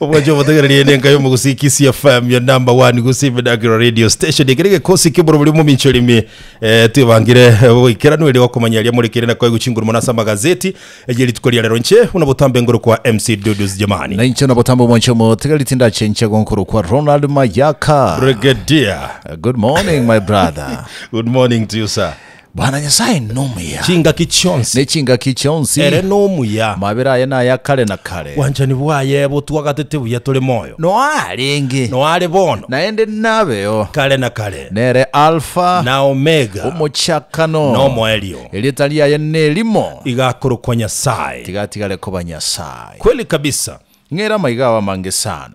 Omwancho omotegereri ene enka y'omogusii Kisii FM your number one Gusii Vernacular Radio Station ekere gekosi ki'oborobori omomincho rimi eh, twebangire eh, goikeranu erio gokomanya eria morekire na koegwa chinguru mono ase amagazeti eye rituko ria rero nche buna botambe ngoro kwa MC Dudus Jamani Na inche na botambe omwancho omotegereri tindachencha gonkoro kwa Ronald Mayaka. Brigadier Good morning my brother. good morning to you sir Bwana Nyasaye nomuya. Chingaki chionsi. Ne chingaki chionsi. Ere nomuya. Amabera aye naya kare na kare. Bwanchani bwaye botwagatete buya tore moyo. Noarenge. Noare bono. Naende nabeo. Kare na kare. Nere Alfa. Na Omega. Omochakano. Na Omoerio. Erieta riaye nerimo. Iga akorokwa Nyasae. Tiga atigare koba Nyasae. Kweli kabisa. Ng'ere amaiga ao amange sana.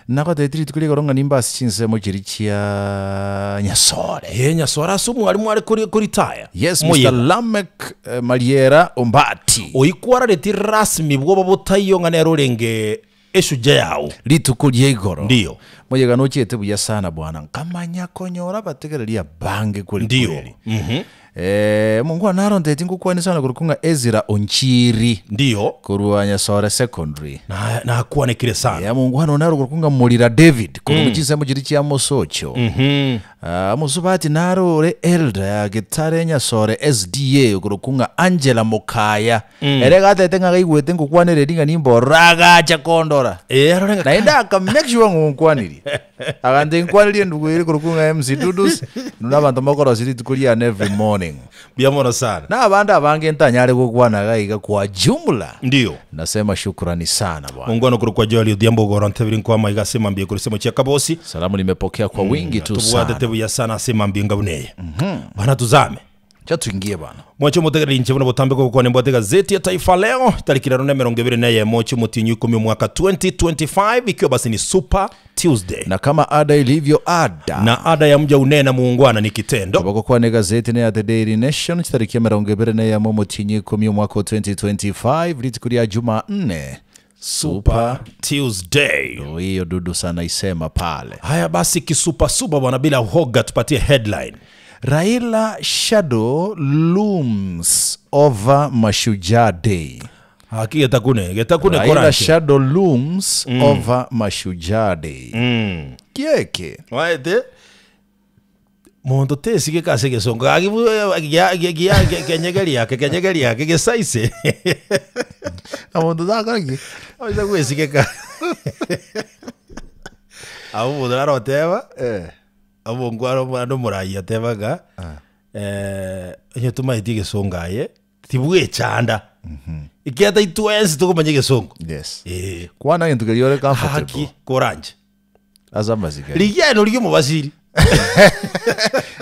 Nagotebetie rituko ria igoro ng'a nimbe ase chinsemo chiria chia Nyasore. Ee, Nyasore ase omwarimu are kori koritaya. Yes, Mr. Moyega. Lameck eh, Mariera Ombati. Oikwarareti rasmi bwoba botaiyo ng'a nere orenge eshuja yao. Rituko ria igoro. Ndiyo. Moyega nochiete buya sana bwana. Nkamanya konyora abategereri abange kweli Ndiyo. kweli. Eh, omongwana narontetie ngokwane sana korokwa ng'a Ezra Onchiri. Ndiyo. Korwa Nyasore Secondary. Na- nakwanekire sana. Eh, omongwana one naro korokwa ng'a Morira David korwa mm. chinsemo chiria chia Mosocho. Mm -hmm. Mosubati naro ore elder ya Getare Nyasore SDA okorokwa ng'a Angela Mokaya. Mm. Ere gatete ng'a gaigwete ngokwanereria ng'a nimborora agacha kondora. Eh, arore ng'a Naende aka make sure ng'a onkwanirie. Agante nkwanirie endugu ere korokwa ng'a MC Dudus, inwe abanto mokorosia rituko riane every morning. Mbuya mono sana. Na abande abange ntanyare gokwana iga iga kwa jumla. Ndiyo. Nasema shukrani sana bwana. Mongwana okorokwa Joel Odhiambo ogoro ntebiri nkoa amaiga ase mambia igoro ase mochie akabosi. Salamu nimepokea kwa wingi tu Tobwatete sana. buya sana ase mambia enga buna eye. Bana tuzame. Cha tuingie bana. Mwanche omotegereri inche buna botambe gokwana embwate egazeti ya Taifa Leo tariki rero na 21 chi'omotienyi oikomi omwaka 2025 ikiwa basi ni Super Tuesday. Na kama ada ilivyo ada. Na ada ya mja unena muungwana ni kitendo. Tobagokwana egazeti ne ya The Daily Nation chitariki 21 omotienyi oikomi omwaka o 2025 rituko ria Jumanne. Super Tuesday. Ndio hiyo dudu sana isema pale. Haya basi kisupasupa bwana bila hoga tupatie headline. Raila shadow looms over Mashujaa Day. Haki getakune, getakune Raila koranche. shadow looms over Mashujaa Day. Kieke. Waete monto tesigeka ase egesongo gaki bu- gia- gia- gia- gia- kenyegeri ake kenyegeri ake gesaise Omonto takora ki? oise gwesigeka abwo omonto naroteba Eh. obongo aro omorai ateba ng'a onye tomaeti egesongo aye tibwechanda ekiagera twensi tokomanya egesongo Yes. Eh. Kwana egento keria ore comfortable. Haki koranche Ase amasikani. Rigia aye norigie omobasiri.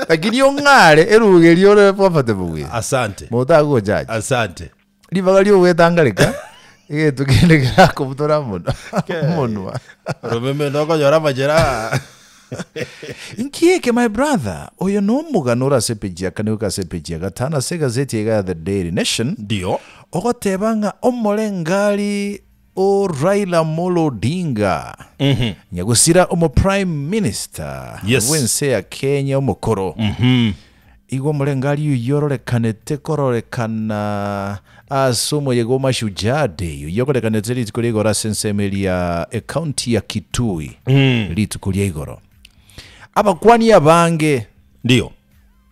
Lakini ong'are eruga eria ore comfortable with. Asante. Monto agojaji. Asante. Ribaga riogwetangareka egento kende kerakobutora mono omonwa. Romeme nokonyora amachera. Inki eke my brother? Oyo nomogano ore ase epeji ya kane goika ase epeji ya gatano ase egazeti iga ya The Daily Nation. Ndio. Ogoteba ng'a omorengari O Raila Amolo Odinga, nyagosira omo Prime Minister Yes. bw'ense ya Kenya omokoro, igo omorengari oyio ororekanete kororekana ase omoyega o Mashujaa Day oyio okorekanete rituko ria igoro ase ensemo eria ya ecounty ya Kitui rituko ria igoro. Abakwani abange Ndio.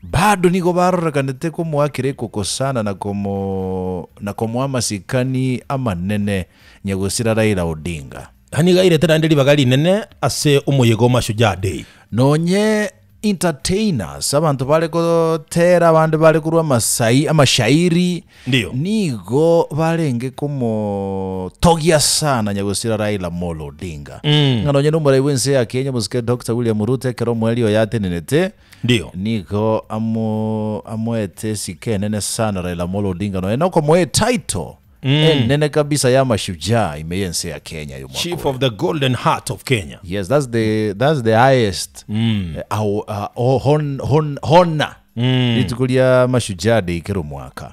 Bado nigo barorekanete komoakera ekokosana na komo na komoa amasikani amanene nyagosira Raila Odinga. Nigo airete naende ribaga rinene ase omoyega o Mashujaa Day. Nonye entertainers, abanto bare gotera abande bare korwa amasai amashairi, Ndiyo. nigo barenge komotogia sana nyagosira Raila Amolo Odinga. Ng'a nonye nomorai bw'ense ya Kenya omosike Doctor William Ruto ekero omoerio oye atenenete, Ndiyo. Nigo amo amoete esiko enene sana Raila Amolo Odinga nonya nokomoa etitle enene kabisa ya mashujaa ime y'ense ya Kenya y'omwaka Chief oyo. of the Golden Heart of Kenya. Yes, that's the that's the highest eh, au, uh, oh, hon, hon, hona rituko ria mashujaa day kera omwaka.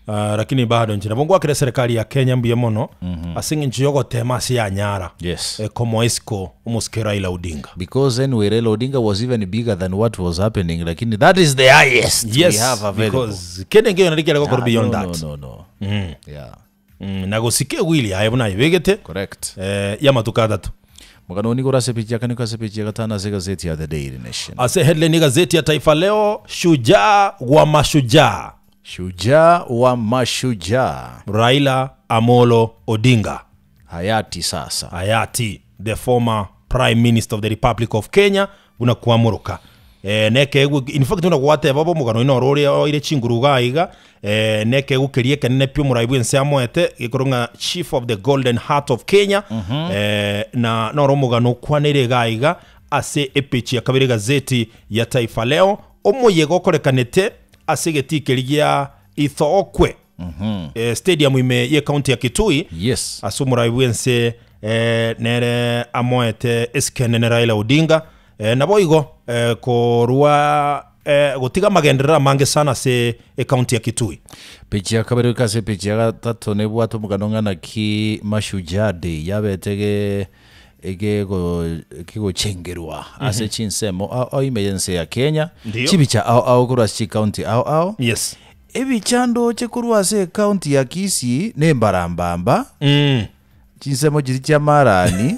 Ah, lakini bado inche nabo ngwakera eserekari ya Kenya mbuya mono ase eng'encho yogotema ase yanyara Yes. eh, komoa isiko omosike Raila Odinga. Because anyway Raila Odinga was even bigger than what was happening lakini that is the highest Yes, we have available. because kende nkeiyo nari kiare gokora Ah, beyond no, that. no, no, no. Yeah. Na gosika ewili yaye buna ayebegete, Correct. y'amatuko atato. Omogano nigo ore ase epeji ya kane goika ase epeji ya gatano ase egazeti ya The Daily Nation. Ase headline y'egazeti ya Taifa Leo, Shujaa wa mashujaa. Shujaa wa mashujaa. Raila Amolo Odinga. Hayati sasa. Hayati, the former Prime Minister of the Republic of Kenya, buna kwamoroka. Eh, nekeegwa in fact buna gwateba bo omogano oino oro ore oire chinguru iga iga, eh, nekeegwa keria ekenene pi omorai bwense amoete, gekorwa ng'a Chief of the Golden Heart of Kenya, eh, na noro omogano okwaneire iga iga ase epeji ya kabere egazeti ya Taifa Leo, omoyega okorekanete ase egetii keria gia Ithookwe eh, stadium ime ye county ya Kitui Yes. ase omorai bwense eh, nere amoete esikenene Raila Odinga eh, naboigo eh, korwa eh, gotiga amagenderero amange sana ase ecounty ya Kitui. Peji ya kabere goika ase epeji ya gatato nebwate omogano ng'a naki Mashujaa Day yabete ge egego kegochengerwa ase chinsemo ao ao ime y'ense ya Kenya, Ndiyo. chibicha ao ao korwa ase chikaunti ao ao. Yes. Ebicha ndoche korwa ase ekaunti ya Kisii nembarambamba, Chinsemo chiria chi'amarani.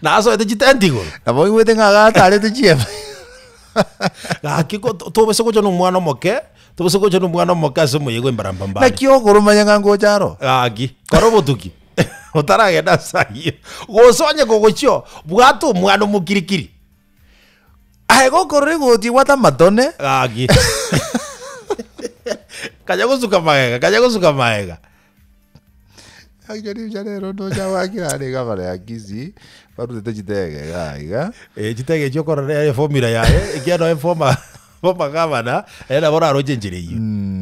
Nasoete chitenti igoro. Nabo oigwete ng'a agatarete chiema. Gaki ko tobese gocha nomwana omoke, tobese gocha nomwana omoke ase omoyega embarambamba. Naki okoromanya ng'a ngocha aro? Gaki, kora obotuki. Otaragenda ase ayio. Gose onye kogochio, bwata omwana omokirikiri. Aye gokorora egoti ebwate amatone. Gaki. Kanya gosuka magega, kanya gosuka magega. Actually buya rero ndoche abakire are iga bare ya Kisii, barutete chitege iga iga. Eh, chitege echio okorora ere formula yaye, ekiagera noe former former governor, ere nabo oraroche enchera eyio.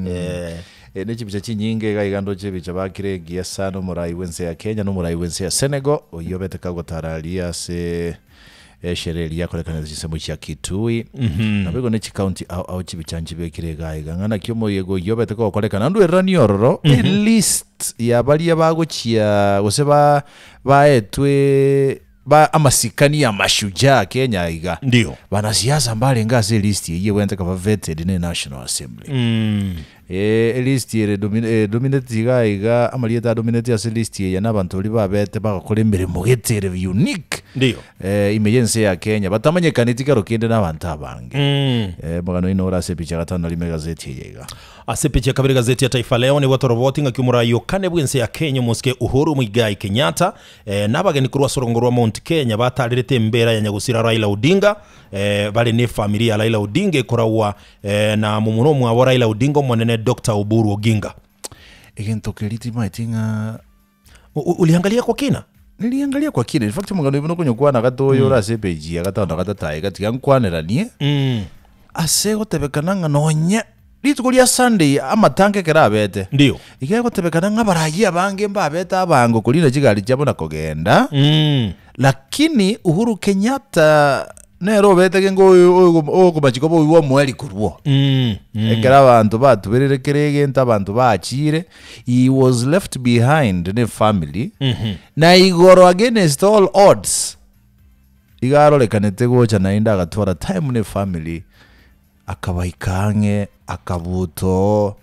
Eh. Eh, ne chibicha chinyinge iga iga ndoche ebicha bakire engiya sana omorai bwense ya Kenya na omorai bwense ya Senegal, oyio obete kagotara aria ase Esherehe eria yakorekanete chinsemo chia Kitui, naboigo ne chikaunti ao ao chibicha nchibekire iga iga ng'a naki omoyega oyio obete kogokorekana ndwereranie ororo elist ya baria bagochia gose ba baetwe ba amasikani ya mashujaa Kenya iga. Ndio. Banasiasa mbarenge ase elist eyio ebwenerete koba vetted ne National Assembly. Ee, elist ere domi edomineti iga iga, amarieta adomineti ase elist eye nabanto baria babete bagokora emeremo gete ere unique Ndiyo. eh, ime y'ense ya Kenya, batamanyekaneti kero kende nabanto abange. Eh, omogano oino ore ase epicha ya gatano na rimo egazeti eye iga. Ase epicha ya kabere egazeti ya Taifa Leo nigo toroboti ng'aki omorai o kane bw'ense ya Kenya omosike Uhuru Muigai Kenyatta eh, na abageni korwa ase orogongo rwa Mount Kenya batarerete embera ya nyagosira Raila Odinga eh, bare ne efamiri ya Raila Odinga ekoragwa Na momura omwabo Raila Odinga omonene Doctor Oburu Oginga. Egento keria timaeti ng'a Uliangalia kwa kina? Niliangalia kwa kina. In fact omogano oyo buna okonyokwana gata oyo ore ase epage ya gatano na gatato aye gatiga nkwaneranie ase gotebekana ng'a nonye rituko ria Sunday amatango ekero abete Ndio. iga egotebekana ng'a abarayia abange mbabete abango korina chigari chiabo na kogenda lakini Uhuru Kenyatta Nere obete genge oyo oyokomachika obobe bw'omoerio korwa oo. Ekero abanto batuberire kera egento abanto bachire, he was left behind ne family, na igoro against all odds, iga arorekanete gocha naende agatwara time ne family, akabaika ang'e, akabuta oo,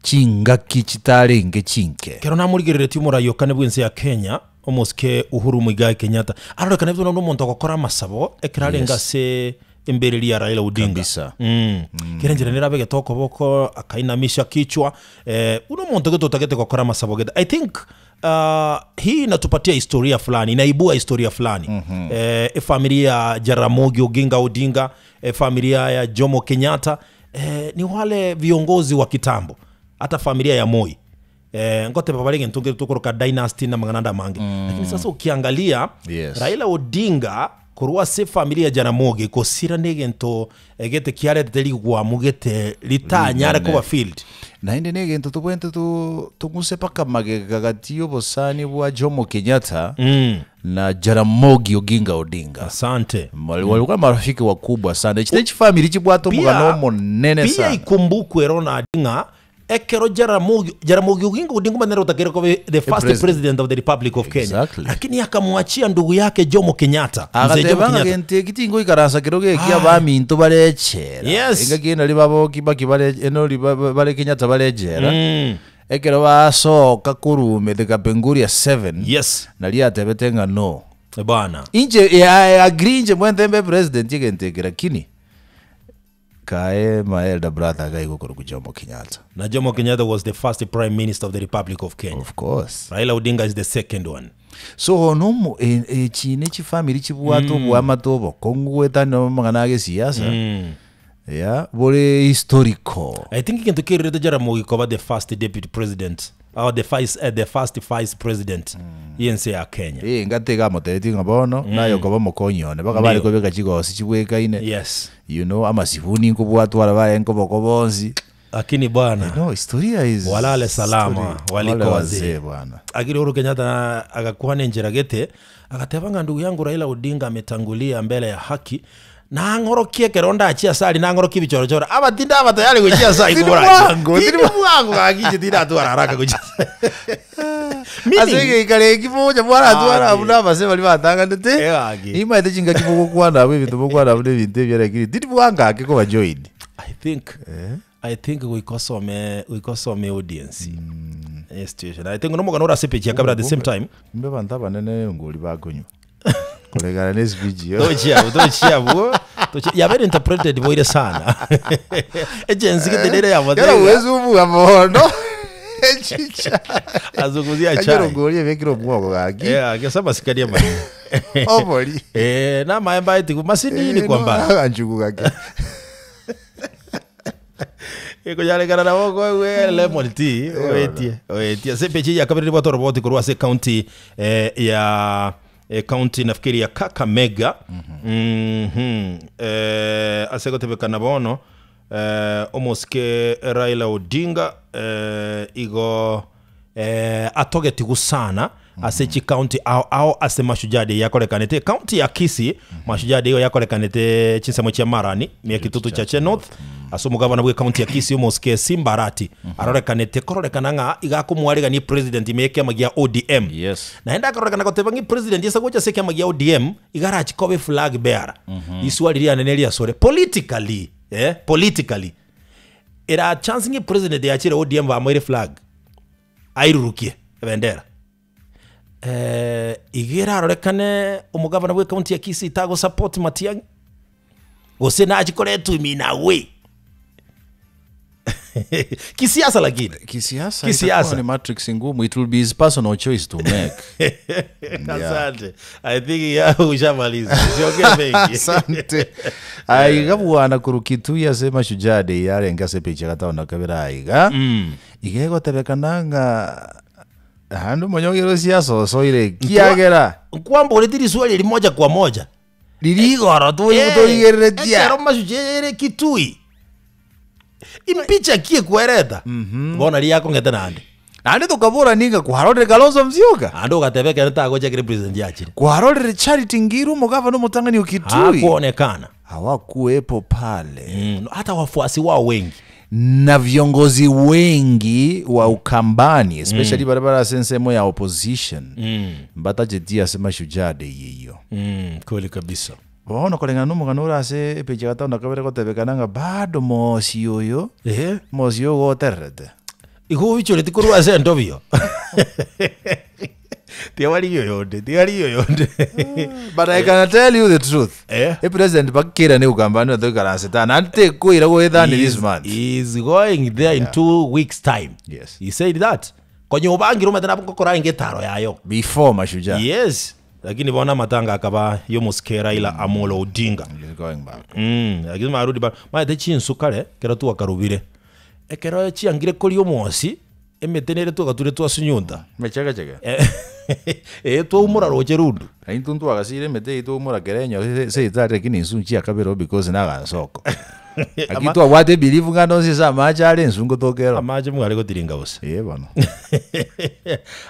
chingaki chitarenge chinke. Ekero namorigereretie omorai o kane bw'ense ya Kenya, omosike Uhuru Muigai Kenyatta, arorekane buna nomonto ogokora amasabo ekero arenge Yes. ase embereri ya Raila Odinga. Kabisa. Kera enchera nere abegete okoboko, akainamisha kichwa, eh, buna omonto gete otagete gokora amasabo gete. I think ah, hii inatupatia historia fulani, inaibua historia fulani. Eh, efamiri ya Jaramogi Oginga Odinga, efamilia ya Jomo Kenyatta, eh, ni wale viongozi wa kitambo, hata familia ya Moi eh, ngoteba bare egento nkere tokoroka dynasty na amang'ana ande amange lakini sasa ukiangalia Yes. Raila Odinga korwa ase efamiri ya Jaramogi gosira na egento egete kiaretete rigwamu gete ritanyare Rinene. koba filled Naende negento tobwenerete to- tong'use mpaka magega gati y'obosani bwa Jomo Kenyatta na Jaramogi Oginga Odinga. asante Wali- Walikuwa marafiki wakubwa sana. Echi nechifamiri chibwate omogano omonene pia sana. ikumbukwe Ronald ng'a ekero Jaramogi Jaramogi Oginga Odinga omanyete nere otakeire koba the first president. president of the Republic of Kenya Exactly. lakini akamwachia ndugu yake Jomo Kenyatta Mzee Jomo Agateba ng'a Kenyatta gento eki tingoikaransa kero geki abaminto bare echela. Yes. Engaki eye nari babo Kibaki bare eno ri ba- ba- bare Kenyatta bare echela. Ekero basoka korwa the Kapenguria 7 Yes. nari atebete ng'a no. Bana. Inche I agree inche mwente mbe president egento eke lakini kae my elder brother iga igokorokwa Jomo Kenyatta. Na Jomo Kenyatta was the first prime minister of the Republic of Kenya. Of course. Raila Odinga is the second one. So bono omo e- echi ne chifamiri chibwate oboamate obokong'u goetania amang'ana a gesiasa yeah, bore historical. I think egento kererete Jaramogi koba the first deputy president or the vice, eh, the first vice president y'ense ya Kenya. Eh, ngate iga amotebetie ng'a bono naye okoba omokonyi one baka bare Ndio. kobeka chigosi chibwekaine Yes. you know amasibuni nkobwatwara bare nkoboko bonsi Lakini bwana no historia is Walale salama, story. waliko Wale wazee. wazee bwana Akiri Uhuru Kenyatta agakwana enchera gete agateba ng'a ndugu yangu Raila Odinga ametangulia mbele ya haki nang'orokie ekero ndachie ase aria nang'orokie ebichorochoro abatinde aba tayari gochia ase aywo Tindi koboranche. bwango, Tindi tindi bwango gaki inche tindatwara haraka gochia ase ase Meaning egeikaro eki mocha mwaratwara Gaki. abwo na abase baria batanganete Eh, gaki. nimaete chingaki mogokwana abwo ebinto mogokwana abwo na ebinto ebio lakini tindi bwango ake koba join I think I think goika osome goika osome audience eh, situation. I think nomogano ore ase page ya kabere at the same time. Mbe abanto abanene ngori bakonywa koregana ne speech iyo. Tochia abwo, tochia abwo. Tochia yabere interpreted boire sana. Egenzi gete nere Yara yamotega. uwezi ubuga bono echicha Azunguzia Ekero chai. ngori ebekire omwogo gaki Yeah, gesa masikari amani. obori Eh, na maemba etiku masinini kwa mbali. aganchugu gake Ekonyarekana nabo koegwe lemon tea oetie oetie ase epeji ya kabere nibwate oroboti korwa ase county eh, ya eh, county nafikiri ya Kakamega Mhm. Eh, ase gotebekana bono eh, omosike Raila Odinga eh, igo eh, atogetigwe sana ase chicounty ao ao ase Mashujaa Day yakorekanete county ya Kisii Mashujaa Day igo yakorekanete chinsemo chia Marani Miakitutu Chache North ase omogabana bwe county ya Kisii omosike Simba Arati arorekanete kororekana ng'a iga akomwarigania president ime ekiama gia ODM Yes. naende akarorekana goteba ng'a president ase gocha ase ekiama gia ODM iga arachi koba eflag bearer Riswali riane neriasore politically eh, politically era chance ng'a president yachire ODM bamoire flag airurukie ebendera eh, iga erarorekane omogabana bwe county ya Kisii tagosupport Matiang'i gose nachi koretwa imina we kisiasa lakini Kisiasa Kisiasa. itakuwa ni matrix ngumu it will be his personal choice to make asante i think ya ushamaliza usiongee mengi asante aiga bwana korwa ase mashujaa day yarenge ase epeji ya gatano na kabere aiga iga egotebekana ng'a naende omonyogere osiasa osoire kiagera nkwamboreti riswali eri moja kwa moja riria igoro torigereretia ekero mashujaa ere kitui impicha ki ekwereta bono riria akong'ete naende Naende tokaborania ng'a kwarorire Kalonzo Musyoka, Naende ogateba ekero tagocha ekero president yachire. kwarorire Charity Ngiru omogavana omotang'ani o Kitui, Hakuonekana. hawakuwepo pale Hata wafuasi wao wengi. Na viongozi wengi wa Ukambani especially baria bare ase ensemo ya opposition mbatacheti ase Mashujaa Day eyio. Kweli kabisa. Bono koreng'ana nomogano ore ase epeji ya gatano na kabere gotebekana ng'a bado moosi oyo, Ehe. moosi oyo gotererete. Igo oichoreti korwa ase entobio. Tiga oyonde, tiga oyonde. But I can tell you the truth. Eh? E president bakira ne ukambani batoikaranse ta naende tekoira goethani this month. He is going there in 2 weeks time. Yes. He said that. Konya obangire omanyete nabo ngokora arenge etaro yayo. Before mashujaa. Yes. Lakini bono amatanga akaba y'omosike Raila Amolo Odinga. He's going back. Lakini marudi ba maete chinsu kare kero twakarubire. Ekero chiangire koria omwosi emete nere twagature twasunyunta. Mechegechege. Eh twaumora roche rundu. Na intwe ntwagasire emete yaito twaumora kerenyo ase etari lakini insu nchiakabera because nagansoko. Lakini twabwate ebelief ng'a nonsi ase amache are ensu ngotoka ero. Amache mware gotiringa bosa. Ee bono.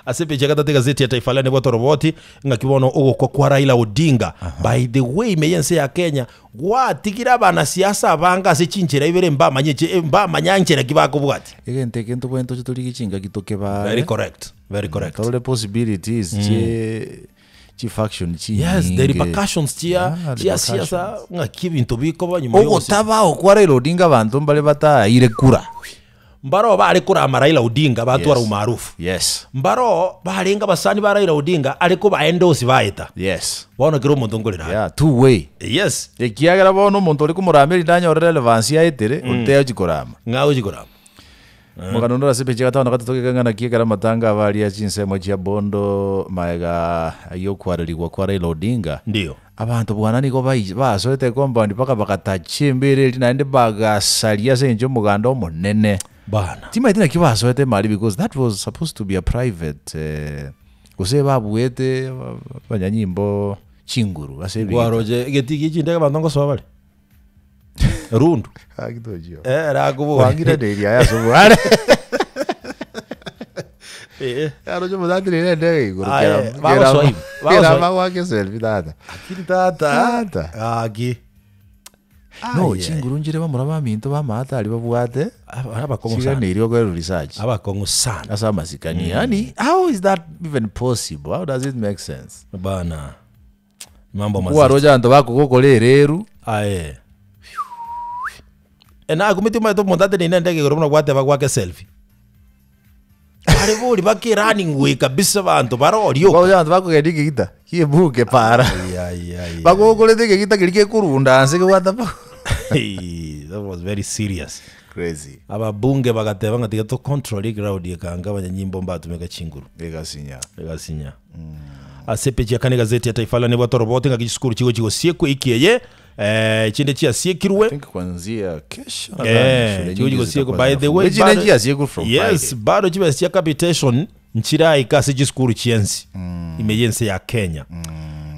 Ase epeji ya gatato egazeti ya Taifa Leo nebwate oroboti ng'aki bono ogokwa kwa Raila Odinga. By the way ime y'ense ya Kenya gwatigire abanasiasa abange ase chinchera ibere mbamanye chi- mbamanya nchera ki bakobwatia. Egento eke ntobwenerete toche torigie chingaki tokebare. Very correct. Very correct. Torore possibilities chie chifaction Yes, the chinyinge. repercussions chia Yeah, chia repercussions. siasa ng'aki ebinto bikoba nyuma y'ogosi- Ogotabao kwa Raila Odinga abanto mbare bataire kura. Mbaro bare korama Raila Odinga batwara Yes. umaarufu. Yes. Mbaro barenge abasani ba Raila Odinga are kobaendosi baeta. Yes. Bono kera omonto nkorera are. Yeah, two way. Yes. Ekiagera bono omonto ore komoramia rinde anyore relevance aetere, onde achi korama. Ng'a agochi korama. Omogano onde ore ase epeji ya gatano na gatato gekang'ana ki ekero amatanga aba aria chinsemo chia Bondo maega y'okwarerigwa kwa Raila Odinga. Ndio. Abanto bwana nigo bai basoete ecompound mpaka bagatachia embera eria naende bagasaria ase eng'encho y'omoganda omonene. Bana. Timaeti naki basoete emari because that was supposed to be a private gose babuete abanyanyimbo chinguru ase ebiita. Kwaroche egetii gie chindege abanto ngosoa bare? Rundu. Gaki tochio. Eh, rakobori. Kwangiraneria aya ase obware. Eh. Aroche omosani rero endege igoro Aye, kera bagosoa kera ime, bagosoa kera ime. bagoaka eselfie tata. Akiri tata. Tata. Gaki. No, Aye. chinguru nchire bamura baminto bamaate aria babwate Abakong'u sana. chiganeiri okorerwa research Abakong'u sana. ase amasikani. Yaani how is that even possible? How does it make sense? Bana. Mambo mazito. Kwaroche abanto bakogokora ereru. Aye. Enakumeti omanyete omonto ateneine endege igoro buna gwateba gwake selfie. Bare bori bake running way kabisa abanto bare orio. Kwaroche abanto bakogenda egegita ki'ebuke para. Ai, ai, ai. Bagokorete egegita keria gekorunda nse kebwate pa. Hey, that was very serious. Crazy. Ababunge bagateba ng'a tiga to control eground ekanga abanyanyimbo mbatumeka chinguru. Egasinya. Egasinya. Ase epeji ya kane egazeti ya Taifa Leo nebwate oroboti ng'a chisukuru chigochi gosiekwa ewiki eye, eh, chinde chiasiekirwe. I think kuanzia kesho nadhani Eh, shule chigochi nyingi gosiekwa. zitakuwa By the way, zinafungwa. Chinde bado- chiasiekwa from yes, Friday. bado chibesa chia capitation nchiraika ase chisukuru chiensi ime y'ense ya Kenya.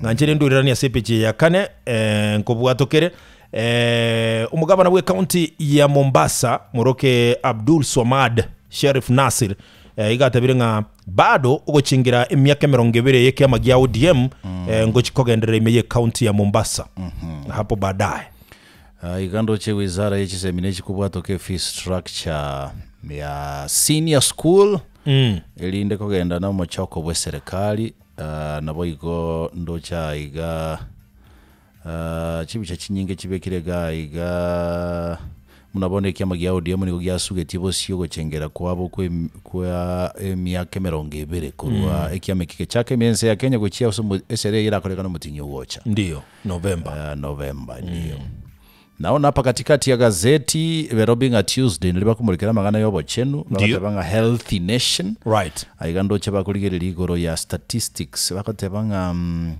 Ng'a nchere ndureranie ase epeji eye ya kane, eh, nkobwatokere eh, omogabana bw'ecounty ya Mombasa moroke Abdul Swamad Sheriff Nasir eh, iga atabire ng'a bado ogochingera emiaka emerongo ebere y'ekiama gia ODM eh, ngochi kogenderera ime y'ecounty ya Mombasa hapo baadaye. Ah, iga ndoche wizara ye chisemi nechikobwatoka efee structure ya senior school erinde kogenda na omochoko bwe serikali ah, nabo igo ndoche aiga ah, chibicha chinyinge chibekire iga iga buna bono ekiama gia ODM nigo giasugetie bosio ogochengera kwabo kwa em- kwa emiaka emerongo ebere korwa ekiama eke gechake ime ense ya Kenya gochia ase omo esere eye erakorekane omotinyi ogocha. Ndiyo, November. November ndiyo. Naona hapa katikati ya gazeti Nairobi ng'a Tuesday nari bakomorekera amang'ana ya obochenu Ndiyo. bagoteba ng'a healthy nation Right. aiga ndoche bakorigereria igoro ya statistics bagoteba ng'a mm,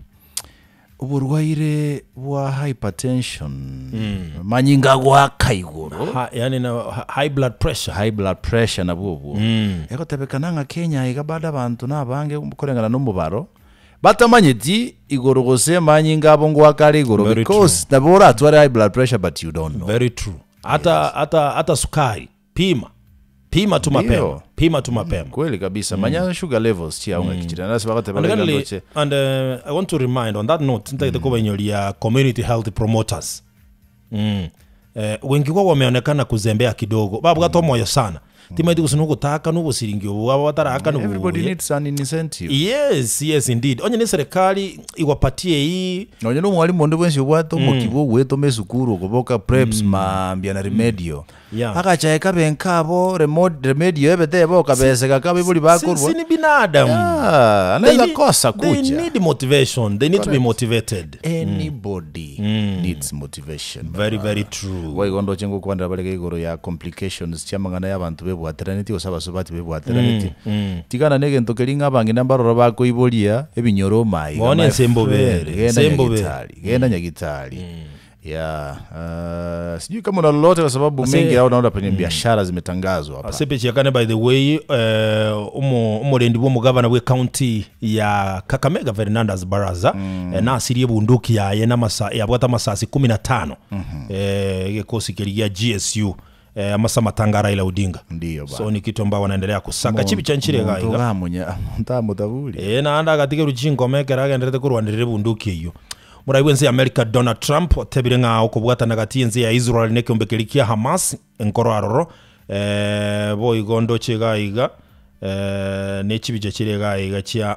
oborwaire bwa hypertension manyinga goaka igoro Ha, yani na high blood pressure. high blood pressure nabwo obwo egotebekana ng'a Kenya iga bado abanto nabange koreng'ana na omobaro Batamanyeti igoro gose amanyinga abo ngoaka are igoro Very because nabo oratware high blood pressure but you don't know. Very true. Hata hata hata sukari pima. Pima tu mapema. Ndio. Pima tu mapema. Kweli kabisa manya sugar levels chiao ng'aki chire nase bagoteba And raiga kindly, ndoche and I want to remind on that note ntagete kobainyoria community health promoters mm. Eh, wengi kwao wameonekana kuzembea kidogo babwate omoyo sana timaeti gose nogotaka nobosiringi obo aba bataraakana everybody obuya needs an incentive yes yes indeed onye ne serikali iwapatie hii Nonya na omwalimu onde bwensi obwate omokia bwa ogwetoma esukuru okoboka preps mambia na remedio Yeah. agachae kabe nkabo remo- remedio ebe teba okabeseka kabaibori si, bakorwa si ni binadamu Ah, They anaweza need- kosa they kuja need motivation they need to be motivated anybody needs motivation very very true boigo ndoche ngokwanera barege igoro ya complications chiamang'ana ya abanto bebwateraneti gose abasubati bebwateraneti tigana na egento keria ng'a abang'ina mbaroro bakoiboria ebinyoro omaiga Bono my ense mbobere, friend, genda ense mbobere. nyagitari genda nyagitari yeah uh, sijui kama una lolote kwa sababu Ase- mengi au naona penye biashara zimetangazwa hapa Ase epeji ya kane by the way eh, omo- omorendi bw'omogavana bw'ecounty ya Kakamega Fernandas Baraza eh, nasirie ebunduki yaye namasa yabwate amasasi kumi na tano eh, egekosi keria gia GSU eh, amase amatanga a Raila Odinga Ndiyo bana. so ni kitu ambao wanaendelea kusaka chibicha nchire iga Omonto iga gamunya omonto amotaburi Eh, naende agatigerwa chinkoma ekero agenderete korwanerera ebunduki eyio. Morai bw'ense ya America Donald Trump otebire ng'a okobwatana gati y'ense ya Israel na ekeombe keria kia Hamas nkoro aroro eh, boigo ndoche iga iga eh, ne chibicha chire iga iga chia.